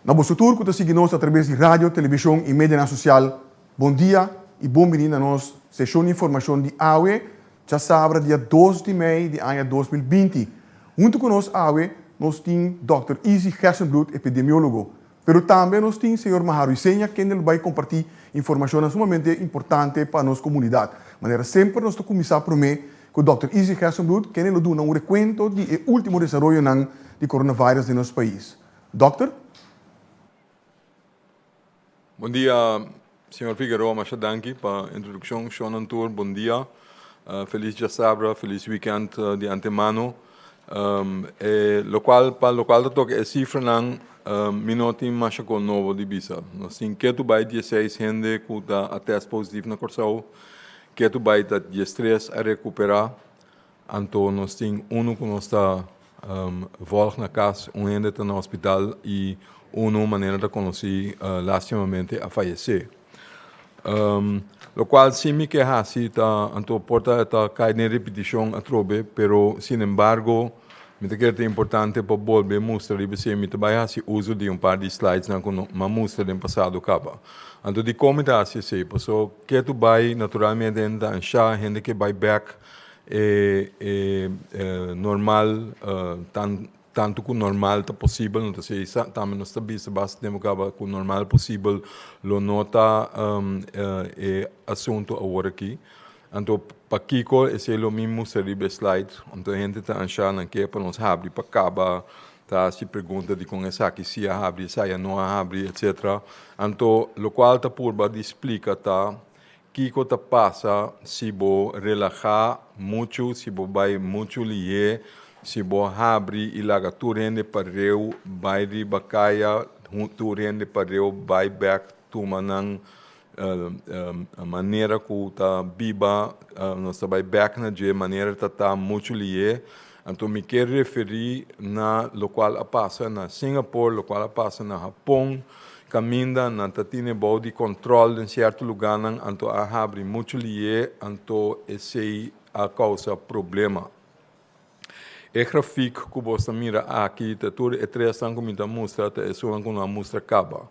Na boso tur ku ta sigui nos atraves di radio, televishon i medianan sosial, bon dia i bon bini na nos seshon di informashon di awe, djasabra dia 2 di mei di aña 2020. Huntu ku nos awe nos tin Dòkter Izzy Gerstenbluth, epidemiólogo. Pero tambe nos tin señor Maharu Iseña kende lo bai kompartí informashonnan sumamente importante pa nos komunidat. Manera semper nos ta kuminsá promé ku Dòkter Izzy Gerstenbluth kende lo duna un rekuento di e último desaroyonan di coronavirus den nos pais. Dòkter? Bon dia, señor Figueroa, masha danki pa introdukshon. Shon tur, bon dia. Felis djasabra, felis weekend di antemano. E lokual, pa lokual ta toka e sifranan, mi no tin masha kos nobo di bisa. Nos tin ketu bai 16 hende ku ta a test positief na Kòrsou, ketu bai ta 13 a rekuperá. Anto nos tin unu ku nos ta volg na kas, un hende ta na hospital i unu manera ta konosí lastimamente a fayesé. Lokual si mi ke hasi ta anto por ta ta kai den ripitishon atrobe, pero sinembargo mi ta kere ta importante pa bolbe mustra riba esei. Mi ta bai hasi uso di un par di slidesnan ku no a mustra den pasado kaba. Anto dikon mi ta hasi esei? Paso ke tu bai naturalmente hende ta anshá, hende ke bai bèk e e normal tan tantu ku normal ta posibel no ta esei sa tambe nos ta bisa basta tempu kaba ku normal posibel lo no ta e asuntu awor aki anto pakiko esei lo mi mustra riba e slide anto hende ta ansha nan ke pa nos habri pa kaba ta hasi pregunta dikon esaki si a habri esaya no a habri etcetera anto lokual ta purba di splika ta Kiko ta pasa si bo relahá muchu, si bo bai muchu lihé, si bo habri i laga tur hende pareu bai riba kaya, tur hende pareu bai bèk tuma nan manera ku ta biba, nos ta bai bèk na dje manera ta ta muchu lihé. Anto mi ke referí na lokual a pasa na Singapore, lokual a pasa na Hapon, Kaminda nan ta tine bou di kòntròl den sierto lugánan, anto a habri muchu lié, anto esei a kousa problema. E grafik ku bo ta mira aki ta tur e tresnan ku mi ta mustra ta esunnan ku no a mustra kaba.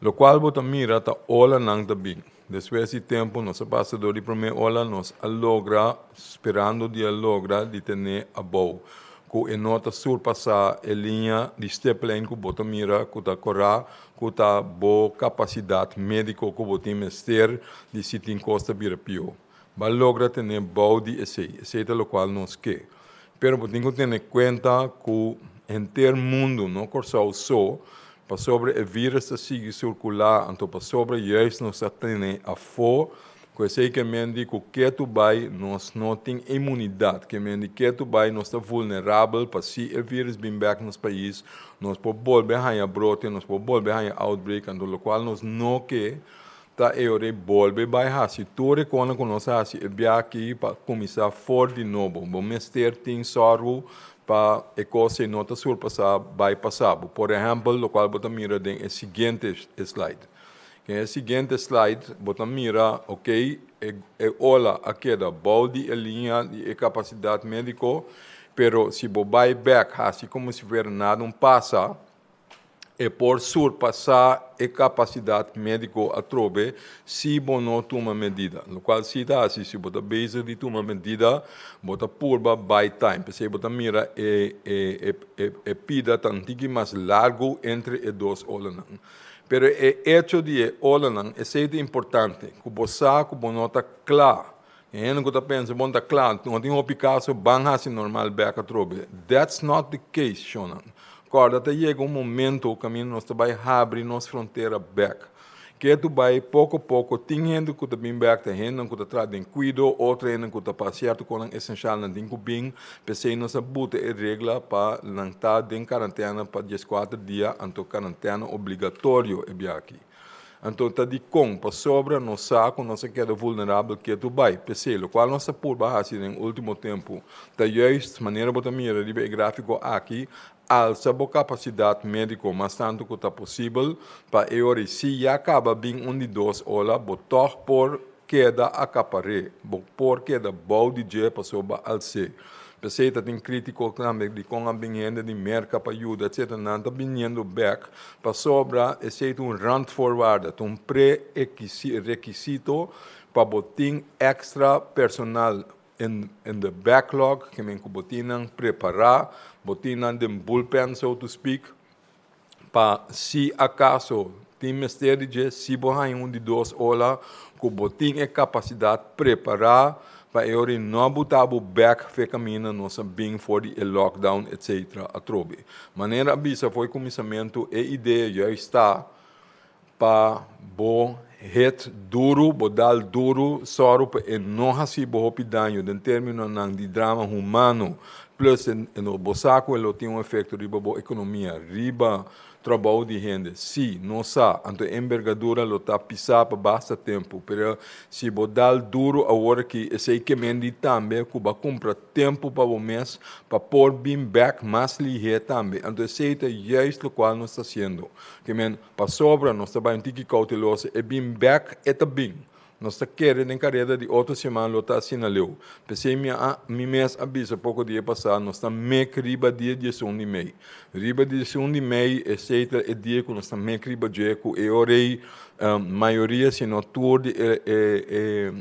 Lokual bo ta mira ta olanan ta bin. Despues di tempu nos a pasa dor di promé ola, nos a logra, sperando di a logra di ten'é abou, ku e no ta surpasá e liña di stiplijn ku bo ta mira ku ta korá ku ta bo kapasidat médiko ku bo tin mester di si tin kos ta bira pió. Bo a logra ten'é bou di esei. Esei ta lokual nos ke. Pero bo tin ku tene kuenta ku henter mundu, no Kòrsou so, pasobra e vírus ta sigui sirkulá, anto pasobra juist nos ta tene afó, ku esei ke men di ku ketu bai nos no tin imunidat, ke men di ketu bai nos ta vulnerabel pa si e vírus bin bèk nos pais, nos por bolbe haña brote, nos por bolbe haña outbreak, anto lokual nos no ke Ta e ora ei bolbe bai hasi tur e kosnan ku nos a hasi e bia aki pa kuminsá for di nobo. Bo mester tin sòrgu pa e kos ei no ta surpasá bai pasá bo. Por ehèmpel, lokual bo ta mira den e siguiente slide. Den e siguiente slide bo ta mira, okey, e ola a keda bou di e liña di e kapasidat médiko, pero si bo bai bèk hasi komo si fuera nada un pasa, E por surpasá e kapasidat médiko atrobe si bo no tuma medida. Lokual si ta hasi, si bo ta bezig di tuma medida, bo ta purba buy time. P'esei bo ta mira e e e pida ta un tiki mas largu entre e dos olanan. Pero e echo di e olanan, esei ta importante, ku bo sa ku bo no ta kla. E hende ku ta pensa bon ta kla, no tin hopi kaso, ban hasi normal bek atrobe. That's not the case, shonnan. Kòrda ta yega un momento kaminda nos ta bai habri nos frontera bek. Ketu bai poko poko, tin hende ku ta bin bek, ta hendenan ku ta traha den kuido, otro hendenan ku ta pa sierto kosnan esenshal nan tin ku bin. P'esei nos a buta e regla pa nan ta den karantena pa 14 dia, anto karantena obligatorio e bia aki. Anto ta dikon? Pasobra nos sa ku nos a keda vulnerabel ketu bai. P'esei, lokual nos ta purba hasi den último tempu ta juist, manera bo ta mira riba e gráfiko aki, alsa bo kapasidat médiko mas tantu ku ta posibel pa e ora i si ya kaba bin un di dos ola, bo tòg por keda akapar'é, bo por keda bou di dje pasobra bo a als'é. P'esei ta tin krítiko tambe di kon a bin hende di Merka pa yuda etsetera. Nan ta biniendo bèk pasobra esei ta un randvoorwaarde, ta un pre-rekisito pa bo tin èkstra personal in in the backlog, ke men ku bo tin nan prepará, bo tin nan den bullpen so to speak, pa si akaso tin mester di dje, si bo haña un di dos ola, ku bo tin e kapasidat prepará pa e ora no a buta bo bèk fe kaminda nos a bin for di e lockdown etcetera atrobe. Manera a bisa for e kuminsamentu e idea juist ta pa bo hit duru, bo dal duru, sòru pa e no hasi bo hopi daño den términonan di drama humano, plus e no bo sa ku e lo tin un efekto riba bo ekonomia, riba trabou di hende. Sí, nos sa, anto e embergadura lo ta pisá pa basta tempu, pero si bo dal duru awor aki, esei ke mendi tambe ku bo a kumpra tempu pa bo mes pa por bin bèk mas lihé tambe. Anto esei ta juist lokual nos ta hasiendo. Ke men, pasobra nos ta bai un tiki kouteloso, e bin bèk e ta bin. Nos ta kere den kareda di otro siman lo ta asina leu. P'esei mi a mi mes a bisa poko dia pasá, nos ta mek riba dia diesun di mei. Riba diesun di mei, esei ta e dia ku nos ta mek riba dje, ku e ora ei mayoria si no tur di e e e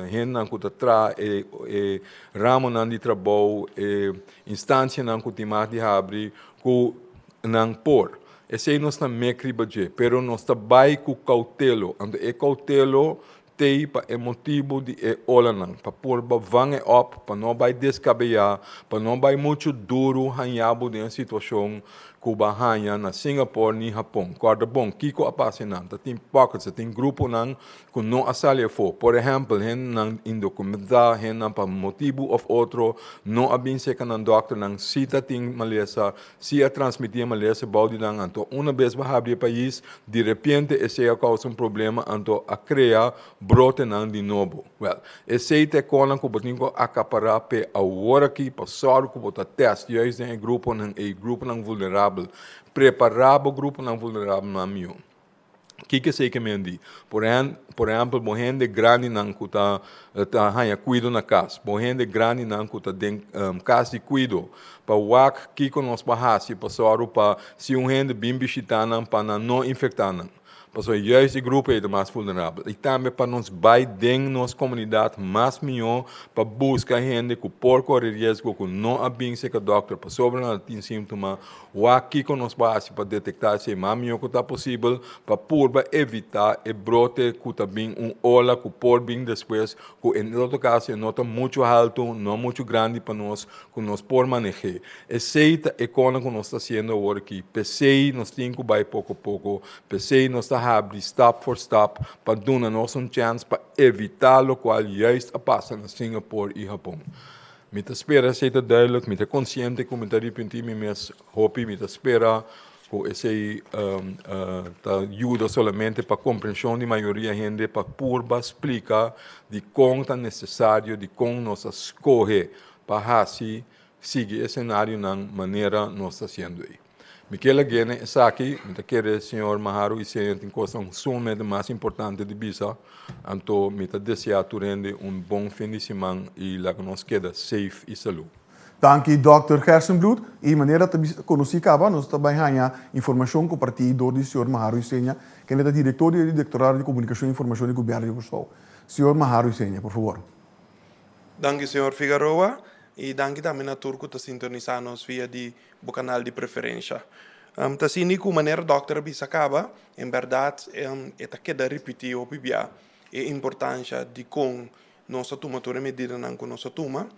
hendenan ku ta traha e e ramonan di trabou, e instansianan ku tin mas di habri, ku nan por. Esei nos ta mek riba dje, pero nos ta bai ku koutelo. Anto e koutelo t'ei pa e motibu di e olanan, pa purba van e òp, pa no bai deskabeyá, pa no bai muchu duru haña bo den e situashon ku bo a haña na Singapore ni Hapon. Kòrda bon, kiko a pasa einan? Ta tin pockets, ta tin gruponan ku no a sali afó. Por ehèmpel, hendenan indokumentá, hendenan pa motibu òf otro no a bin serka nan dòkternan si ta tin malesa, Si a transmití e malesa bou di nan, anto una bes bo habri e pais, di repente esei a kousa un problema, anto a krea brotenan di nobo. Wèl, esei ta e konan ku bo tin ku akapará p'e aworakí pa sòru ku bo ta tèst juist den e gruponan ei, gruponan vulnerabel. Prepará bo gruponan vulnerabel mas mihó. Kiko esei ke men di? Por por ehèmpel, bo hende grandinan ku ta ta haña kuido na kas, bo hende grandinan ku ta den kas di kuido, pa wak kiko nos por hasi pa sòru pa si un hende bin bishitá nan pa nan no infektá nan. Pasobra juist e grupo ei ta mas vulnerabel. I tambe pa nos bai den nos komunidat mas mihó pa buska hende ku por kore riesgo ku no a bin serka dòkter pasobra nan tin síntoma. Wak kiko nos por hasi pa detektá esei mas mihó ku ta posibel pa purba evitá e brote ku ta bin un ola ku por bin despues ku en todo kaso e no ta muchu haltu, no muchu grandi pa nos ku nos por maneh'é. Esei ta e kona ku nos ta hasiendo awor aki. P'esei nos tin ku bai poko poko, p'esei nos ta habri stap for stap pa duna nos un chèns pa evitá lokual juist a pasa na Singapore i Hapon. Mi ta spera esei ta duidelijk, mi ta konsiente ku mi ta ripintí mi mes hopi, mi ta spera ku esei ta yuda solamente pa komprenshon di mayoria hende pa purba splika dikon ta nesesario, dikon nos a skohe pa hasi sigui e senarionan manera nos ta hasiendo ei. Mi kier lag'é na esaki, mi ta kere señor Maharu Isenia tin kosnan sumamente mas importante di bisa, anto mi ta deseá tur hende un bon fin di siman i laga nos keda safe i salú. Danki Dòkter Gerstenbluth. I manera ta konosí kaba, nos ta bai haña informashon kompartí dor di señor Maharu Isenia, kende ta direktor di e Direktorado di Komunikashon i Informashon di Gobièrnu di Kòrsou. Señor Maharu Isenia, por fabor. Danki señor Figaroa i danki tambe na tur ku ta sintonisá nos via di bo kanal di preferensha. Ta asina ku manera dòkter a bisa kaba, en bèrdat e ta keda ripití hopi bia e importansha di kon nos a tuma tur e medidanan ku nos a tuma.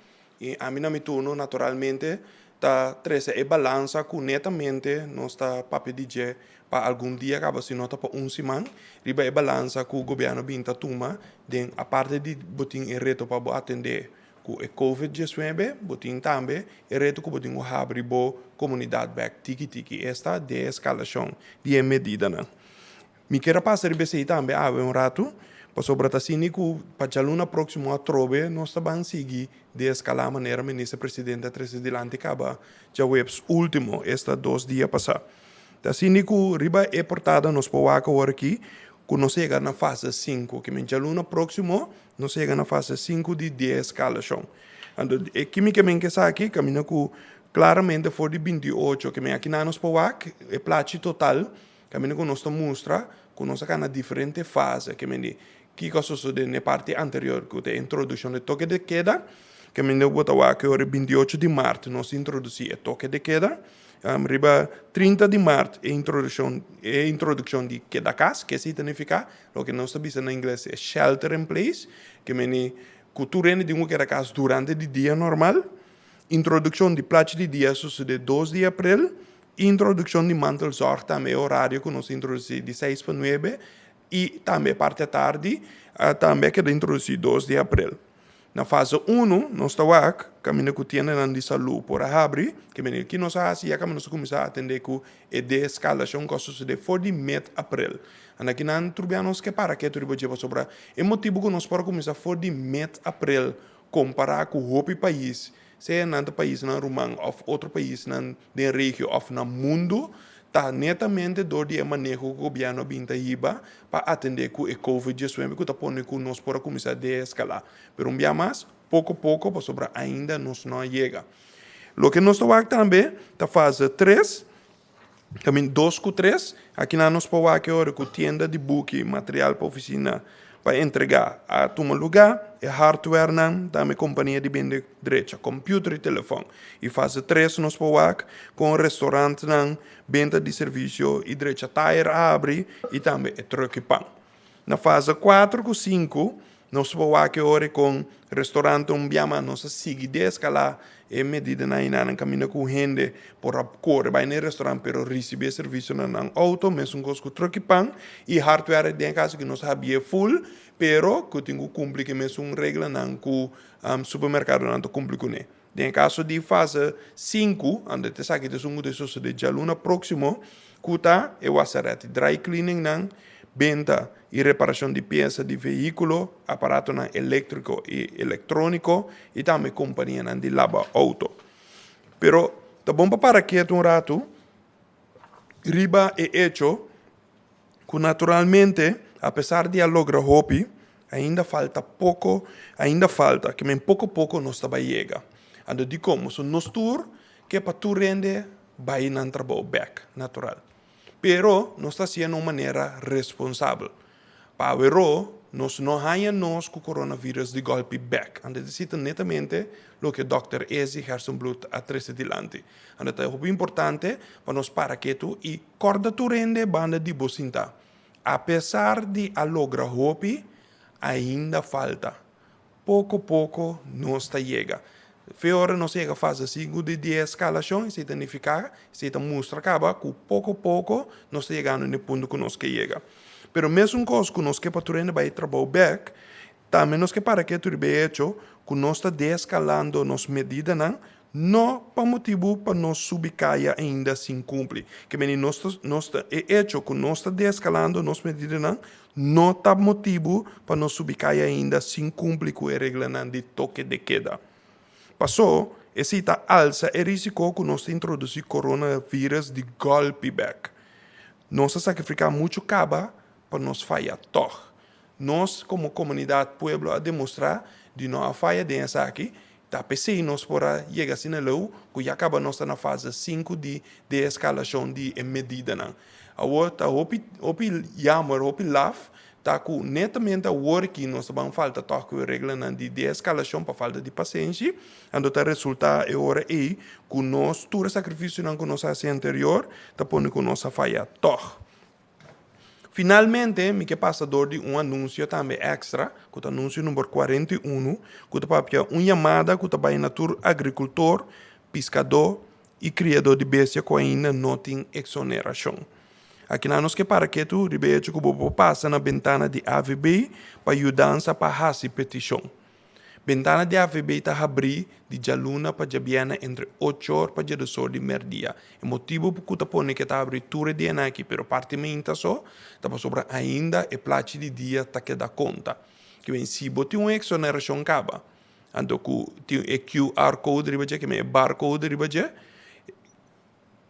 I ami na mi turno naturalmente ta trese e balansa ku netamente nos ta papia di dje pa algun dia kaba si no ta pa un siman riba e balansa ku gobièrnu bin ta tuma den aparte di bo tin e reto pa bo atendé Ku e Covid diesnuebe bo tin tambe e reto ku bo tin ku habri bo komunidat bèk tiki tiki, esta deeskalashon di e medidanan. Mi kier a pasa riba esei tambe awe un ratu, pasobra ta asina ku pa djaluna próksimo atrobe nos ta ban sigui deeskalá manera Minister Presidente a trese dilanti kaba djaweps último, esta dos dia pasá. Ta asina ku riba e portada nos por wak awor aki ku nos a yega na fase sinku, ke men djaluna próksimo Nos yega na fase sinku di deeskalashon. Anto e kímika men ke esaki kaminda ku klaramente for di 28 ke men aki nan nos por wak e plachi total kaminda ku nos ta mustra ku nos a kana diferente fase ke men di kiko a sosode na e parti anterior ku ta e introdukshon di toke de keda kaminda bo ta wak e ora 28 di mart nos introdusí e toke de keda. Riba 30 di mart e introdukshon e introdukshon di keda kas ke esei ta nifiká loke nos ta bisa na ingles e shelter in place ke meni ku tur hende tin ku keda kas durante di dia normal. Introdukshon di plachi di dia a sosodé 2 di aprel. Introdukshon di mantelzorg tambe e orario ku nos introdusí di seis pa nuebe i tambe e parti atardi tambe a keda introdusí 2 di aprel. Na fase unu nos ta wak kaminda ku tiendanan di salú por a habri, ke manera ki nos a hasi ya kaba nos a kuminsá atendé ku e deeskalashon ku a sosodé for di met aprel. Anda kinan tur bia nos ke para ketu riba dje pasobra e motibu ku nos por a kuminsá for di met aprel kompará ku hopi pais, sea nan ta paisnan ruman òf otro paisnan den regio òf na mundu, ta netamente dor di e maneho ku gobièrnu a bin ta hiba pa atendé ku e covid 19 ku ta pone ku nos por a kuminsá deeskalá. Pero un bia mas, poko poko pasobra ainda nos no a yega. Loke nos ta wak tambe ta fase tres, kamin dos ku tres, akinan nos por wak e ora ku tienda di buki, material pa ofisina pa entregá a tuma lugá, e hardwarenan, tambe kompania di bende drecha computer i telefòn. I fase tres nos por wak kon restaurantnan, benta di servisio i drecha tayer a habri i tambe e trùk i pan. Na fase kuater ku sinku nos por wak e ora kon restaurant un bia mas nos a sigui deeskalá e medidanan einan kaminda ku hende por a kore bai na e restaurant pero risibí e servisio na nan outo mesun kos ku trùk i pan i hardware den e kaso ku nos a habié ful pero ku tin ku kumpli ku e mesun reglanan ku supermerkadonan ta kumpli kuné. Den e kaso di fase sinku, anto esaki ta esun ku ta sosodé djaluna próksimo, ku ta e wasarèt, dry cleaningnan, benta i reparashon di piesa di vehíkulo, aparatonan eléktriko i elektróniko i tambe kompanianan di laba outo. Pero ta bon pa para ketu un ratu riba e echo ku naturalmente apesar di a logra hopi, ainda falta poko, ainda falta, ke men poko poko nos ta bai yega. Anto dikon? Pasobra nos tur ke pa tur hende bai nan trabou bèk, natural. Pero nos ta hasié na un manera responsabel. Pa aweró nos no haña nos ku coronavirus di gòlpi bèk. Anto esei ta netamente loke dòkter Ezi Gerstenbluth a trese dilanti. Anto ta hopi importante pa nos para ketu i Kòrda tur hende banda di bo sintá. Apesar di a logra hopi, ainda falta. Poko poko nos ta yega. Fe ora nos yega fase sinku di deeskalashon, esei ta nifiká, esei ta mustra kaba ku poko poko nos ta yegando na e punto ku nos ke yega. Pero mesun kos ku nos ke pa tur hende bai trabou bèk, Tambe nos ke para ketu riba e echo ku nos ta deeskalando nos medidanan, no pa motibu pa nos subi kaya ainda sin kumpli. Ke meni nos ta, nos ta, e echo ku nos ta deeskalando nos medidanan no ta motibu pa nos subi kaya ainda sin kumpli ku e reglanan di toke de keda. Pasó, esei ta alsa e risiko ku nos ta introdusí coronavirus di gòlpi bèk. Nos a sakrifiká muchu kaba pa nos faya tòg. Nos komo komunidat, pueblo a demostrá di no a faya den esaki, ta p'esei nos por a yega asina leu ku ya kaba nos ta na fase sinku di deeskalashon di e medidanan. Awor ta hopi hopi yammer, hopi laf ta ku netamente awor aki nos ta ban falta tòg ku e reglanan di deeskalashon pa falta di pasenshi, anto ta resultá e ora ei ku nos tur e sakrifisionan ku nos a hasi anterior ta pone ku nos a faya tòg. Finalmente, mi ke pasa dor di un anunsio tambe èkstra, ku ta anunsio number 41, ku ta papia un yamada ku ta bai na tur agrikultor, piskadó i kriadó di bestia ku ainda no tin eksonerashon. Akinan nos ke para ketu riba e echo ku bo por pasa na bentana di AVB pa yudansa pa hasi petishon. Bentana di AVB ta habrí di djaluna pa djabièrnè entre ocho or pa djedosor di mèrdia. E motibu ku ta pone ke ta habrí tur e dianan aki pero parti mainta so, ta pasobra ainda e plachi di dia ta keda konta. Ke men si bo tin un eksonerashon kaba, anto ku tin e QR code riba dje, ke men e barcode riba dje,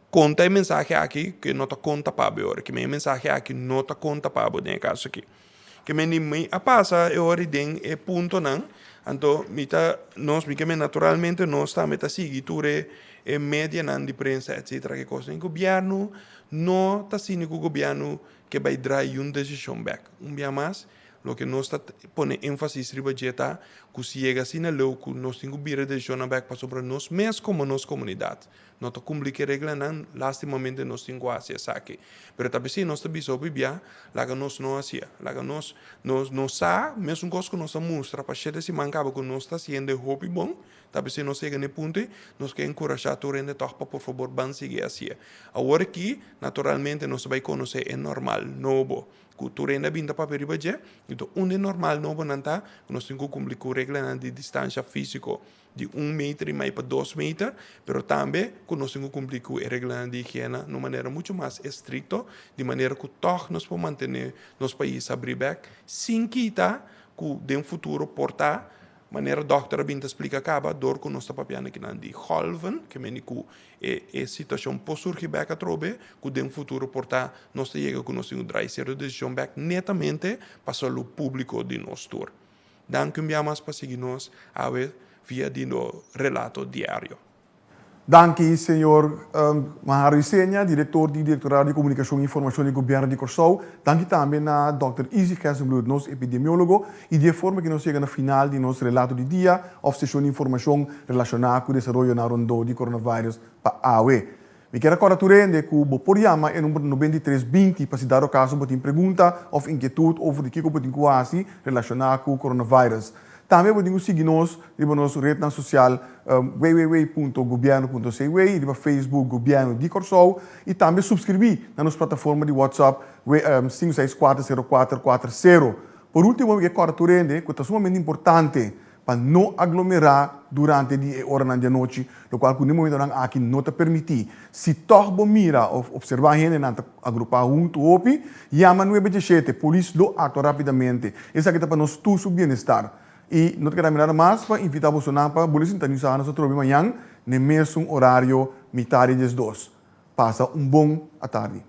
konta e mensahe aki ke no ta konta pa bo e ora. Ke men e mensahe aki no ta konta pa bo den e kaso aki. Ke men di mi a pasa e ora den e puntonan, anto mi ta nos mi ke men naturalmente nos tambe ta sigui tur e e medianan di prensa etcetera ke kos. Den gobièrnu no ta asina ku gobièrnu ke bai drai un desishon bèk. Un bia mas loke nos ta pone énfasis riba dje ta ku si yega asina leu ku nos tin ku bira e desishonnan bèk pasobra nos mes komo nos komunidat no ta kumpli ku e reglanan, lastimamente nos tin ku hasi esaki. Pero ta p'esei nos ta bisa hopi bia, laga nos no hasié. Laga nos, nos, nos sa mesun kos ku nos a mustra pa shete siman kaba ku nos ta hasiendo e hopi bon, ta p'esei nos yega na e punto ei, nos ke enkurashá tur hende tòg pa por fabor ban sigui hasié. Awor aki, naturalmente nos ta bai konosé e normal nobo ku tur hende a bin ta papia riba dje, enton unda e normal nobonan ta ku nos tin ku kumpli ku reglanan di distansha físiko. Di un meter i mei pa dos meter, pero tambe ku nos tin ku kumpli ku e reglanan di higiena na un manera muchu mas estrikto, di manera ku tòg nos por mantené nos pais habrí bèk sin kita ku den futuro por ta, manera dòkter a bin ta splika kaba, dor ku nos ta papiando kinan di gòlven, ke meni ku e e situashon por surgi bèk atrobe, ku den futuro por ta nos ta yega ku nos tin ku drai sierto desishon bèk netamente pa salú públiko di nos tur. Danki un bia mas pa sigui nos awe via di no relato diario. Danki señor Maharo Isenia, director di Directorado di Comunicacion y Informacion di Gobierno di Corsou. Danki tambe na dòkter Izzy Gerstenbluth, nos epidemiologo. Y di e forma ki nos yega na final di nos relato di dia of sesion di informacion relaciona cu desaroyonan rondó di coronavirus pa awe. Mi kier a kòrda tur hende ku bo por yama e number 93 20 pa si dado kaso bo tin pregunta òf inkietut over di kiko bo tin ku hasi relashoná ku coronavirus. Tambe bo tin ku sigui nos riba nos retnan sosial www.gobierno.cw, riba Facebook Gobièrnu di Kòrsou i tambe supskribí na nos plataforma di WhatsApp 5640440. Por último mi ke kòrda tur hende ku ta sumamente importante pa no aglomerá durante di e oranan di anochi, lokual ku n'e momentonan aki no ta permití. Si tòg bo mira òf opservá hendenan ta agrupá huntu hopi, yama nuebe dieshete, polis lo aktua rápidamente. Esaki ta pa nos tur su bienestar. I no ta keda mi nada mas pa invitá bosonan pa bole sintonisá nos atrobe mañan n'e mesun orario mitá di diesdos. Pasa un bon atardi.